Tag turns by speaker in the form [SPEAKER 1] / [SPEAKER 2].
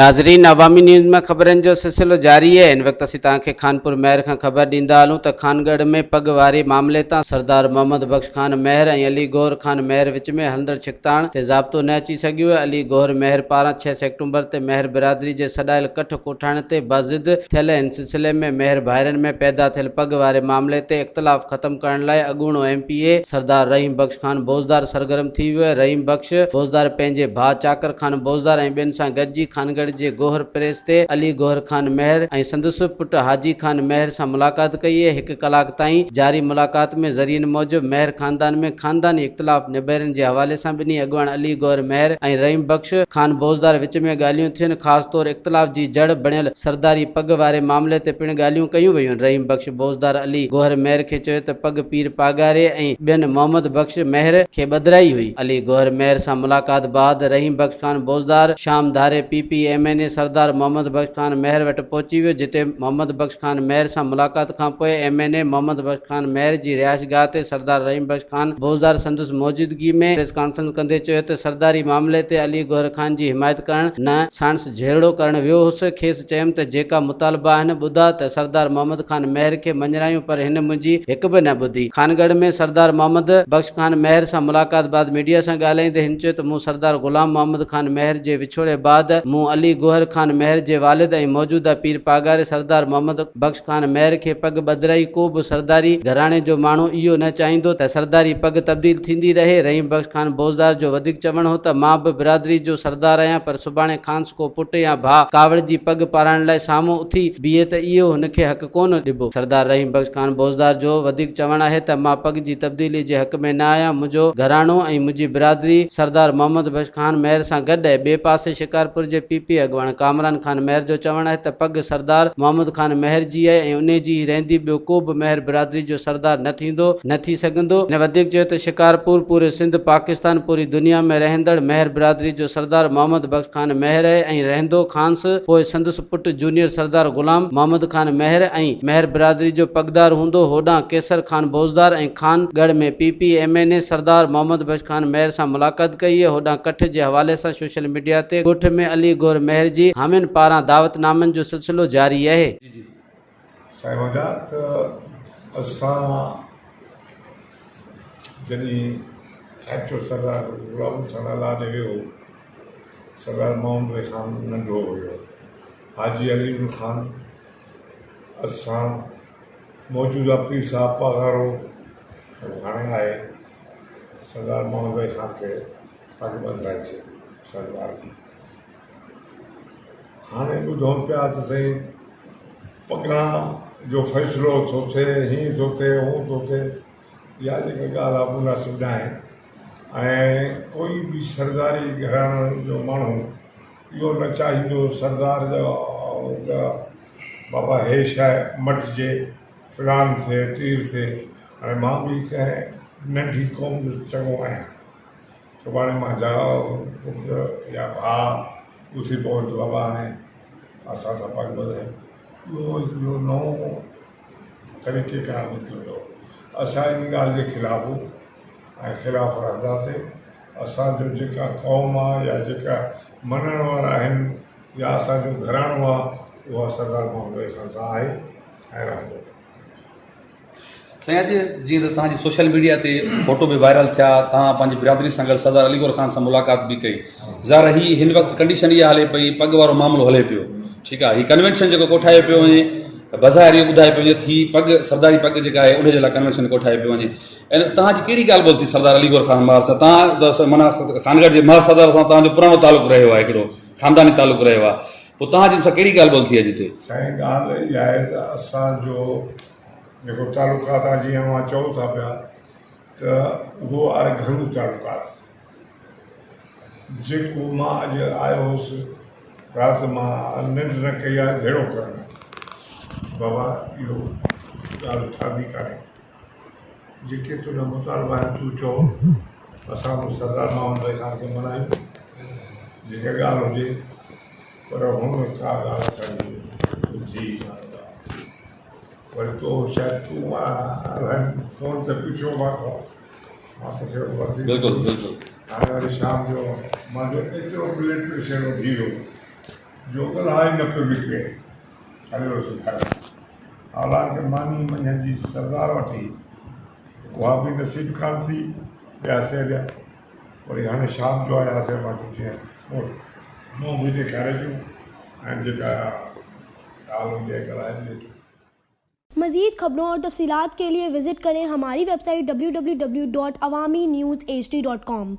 [SPEAKER 1] ناظرين عوامي نيوز ۾ خبرن جو سلسلو جاري آهي هن وقت اسين توهان کي خانپور مهر کان خبر ڏيندا هلون ته خانڳڙهه ۾ پڳ واري معاملي تان سردار محمد بخش خان مهر ۽ علي گوهر خان مهر وچ ۾ هلندڙ ڇڪتاڻ تي ضابطو نه اچي سگهيو آهي علي گوهر مهر پاران ڇهه سيپٽمبر تي مهر برادري جي سڏايل ڪٺ ڪوٺائڻ تي بضد ٿيل هن سلسلي ۾ مهر ڀائرن ۾ پيدا ٿيل پڳ واري معاملي تي اختلاف ختم ڪرڻ لاء اڳوڻو M P A Sardar Rahim Bakhsh Khan Bozdar سرگرم ٿي ويو آهي رحيم بخش بوزدار پنهنجي ڀاء چاڪر خان بوزدار ۽ ٻين سان گڏجي خانڳڙهه جي گوهر پريس تي علي گوهر خان مهر ۽ سندس پٽ حاجي خان مهر سان ملاقات ڪئي آهي هڪ ڪلاڪ تائين جاري ملاقات ۾ ذريعن موجب مهر خاندان ۾ خانداني اختلاف نبيرن جي حوالي سان ٻنهي اڳواڻ علي گوهر مهر ۽ رحيم بخش خان بوزدار وچ ۾ ڳالهيون ٿين خاص طور اختلاف جي جڙ بڻيل سرداري پڳ واري معاملي تي پڻ ڳالهيون ڪيون ويون رحيم بخش بوزدار علي گوهر مهر کي چيو ته پڳ پير پاڳاري ۽ ٻين محمد بخش مهر کي ٻڌرائي هئي. علي گوهر مهر سان ملاقات بعد رحيم بخش خان بوزدار شام ڌاري P P M N A Sardar Muhammad Bakhsh Khan Mehar وٽ پهچي ويو جتي محمد بخش خان مهر سان ملاقات کانپوء M N A Muhammad Bakhsh Khan Mehar جي رهائشگاهه تي سردار رحيم بخش خان بوزدار سندس موجودگي ۾ پريس ڪانفرنس ڪندي چيو ته سرداري معاملي تي علي گوهر خان جي حمايت ڪرڻ نه ساڻس جهيڙو ڪرڻ ويو هوس، کيس چيم ته جيڪا مطالبا آهن ٻڌاء ته سردار محمد خان مهر کي مڃرايون پر هن منهنجي هڪ به نه ٻڌي. خانڳڙهه ۾ سردار محمد بخش خان مهر سان ملاقات بعد ميڊيا سان ڳالهائيندي هن چيو ته مون سردار غلام محمد خان مهر جي وڇوڙي بعد مون علي گوهر خان مهر جي والد ۽ موجوده پير پاڳاري سردار محمد بخش خان مهر کي پڳ ٻڌرائي ڪو به سرداري گهراڻي جو ماڻهو اهو نه چاهيندو ته سرداري پڳ تبديل ٿيندي رهي. رحيم بخش خان بوزدار جو وڌيڪ چوڻ هو ته مان به برادري جو سردار آهيان پر سڀاڻي کانئس ڪو پٽ يا ڀاء ڪاوڙجي پڳ پارائڻ لاء سامهون اٿي بيهي ته اهو هن کي حق ڪونه ڏبو. سردار رحيم بخش خان بوزدار جو وڌيڪ چوڻ آهي ته مان پڳ جي تبديلي جي حق ۾ نه آهيان، منهنجو گهراڻو ۽ منهنجي برادري سردار محمد بخش خان مهر سان گڏ آهي. ٻئي پاسي شڪارپور جي پي پي اڳواڻ ڪامران خان مهر جو چوڻ آهي ته پڳ سردار محمد خان مهر جي آهي ۽ انهي جي ئي رهندي، ٻيو ڪو به مهر برادري جو سردار نه ٿيندو، نه ٿي سگهندو. هن وڌيڪ چيو ته شڪارپور، پوري سنڌ، پاڪستان، پوري دنيا ۾ رهندڙ مهر برادري جو سردار محمد بخش خان مهر آهي ۽ رهندو کانس پوء سندس پٽ جونيئر سردار غلام محمد خان مهر ۽ مهر برادري جو پڳدار هوندو هوڏانهن قيصر خان بوزدار ۽ خان ڳڙهه ۾ P P M N A Sardar Muhammad Bakhsh Khan Mehar سان ملاقات ڪئي آهي هوڏانهن ڪٺ جي حوالي سان سوشل ميڊيا تي ڳوٺ ۾ علي گوهر مهر جي حامين پاران دعوت نامن جو سلسلو جاري آهي.
[SPEAKER 2] سائين وڏا ته اسان جڏهن ٺاٺو سردار غلام حسين لاڏي ويو هو سردار محمد علي خان ننڍو هيو حاجي علي خان اسان موجوده پير صاحب پاڳارو هاڻي آهي سردار محمد علي خان کي پڳ ٻڌرائي ڇڏي سردار جي هاڻي ٻڌون پيا ته سائين پڳان جو فيصلو ٿو ٿئي هيئن ٿو ٿئي هون ٿو ٿئي اها جيڪا ڳالهه آهي مناسب ناهي ۽ ڪوئي به سرداري گهراڻي جو ماڻهو اهو نه چاهيندو سردار جو ته بابا هي شيء مٽجي فلان ٿئي ٽير ٿئي هاڻي مان به ڪنهن ننڍي قوم جو چڱو آهيان سڀاڻي مانجا پٽ يا ڀاء اٿي پون ته بابا هاڻي اسان سان پڳ ٻڌائي اهو هڪڙو نئون طريقيڪار نڪرندو اسان ان ڳالهه جي خلاف ۽ خلاف رهنداسين اسانجو جيڪا قوم آهي يا جيڪا مڃڻ وارا آهن يا اسانجو گهراڻو آهي اها سردار محمد علي خان سان آهي ۽ رهندو.
[SPEAKER 3] سائين اڄ جيئن ته توهان جي سوشل ميڊيا تي فوٽو به وائرل ٿيا توهان پنهنجي برادري سان گڏ سردار علي گور خان سان ملاقات به ڪئي ظاهر هي هن وقت ڪنڊيشن اها هلي پئي پڳ وارو معاملو هلي پيو ٺيڪ آهي هي ڪنوينشن جيڪو ڪوٺايو پيو وڃي بظاهر اهو ٻڌايو پيو وڃي ٿي پڳ سرداري پڳ جيڪا آهي ان جي لاء ڪنوينشن ڪوٺايو پيو وڃي ۽ توهان جي ڪهڙي ڳالهه ٻولهه ٿي سردار علي گور خان مهر سان توهان معنيٰ خانڳڙهه جي مهر سردار سان توهان جو پراڻو تعلق رهيو آهي هڪڙو خانداني تعلق رهيو آهي پوء توهان جي ان سان ڪهڙي ڳالهه ٻولهه ٿي اڄ هتي؟
[SPEAKER 2] سائين ڳالهه اها آهي ته اسان جو جيڪو تعلقات آهي جيئن اوهان چئو ٿا پيا ته اهو آهي گهرو تعلقات جيڪو مان اڄ آيو هوس رات مان ننڊ نه ڪئي آهي جهيڙو ڪرڻ بابا اهو ڳالهه ٺهندي ڪانهي جيڪي تنهنجا مطالبا آهن تون چئو اسان به سردار محمد علي خان کي ملهايون جيڪا ڳالهه هجي پر هن ڪا ڳالهه اسان جي ٻڌي ئي ڪانه ڪا وري تو شايد تون الائي فون تي پڇيو مان کان مان توکي وڌيڪ
[SPEAKER 3] بلڪل بلڪل
[SPEAKER 2] هاڻي وري شام جو منهنجو ايترو بلڊ پريشر وڌي ويو. جو ڳالهاء ئي نه پيو نڪري. هليو ويس گهر. حالانڪه ماني منجهند جي سردار وٽ هئي. اها به نصيب ڪانه ٿي. وياسين هليا. وري هاڻي شام جو آياسين مان چيو جيئن منهن به ڏيکاري اچون ۽ جيڪا ڳالهه هوندي آهي ڳالهائي به اچون.
[SPEAKER 4] مزيد خبرون اور تفصيلات کے لئے وزٽ ڪرين ھماري website W W W dot Awami news H D dot com.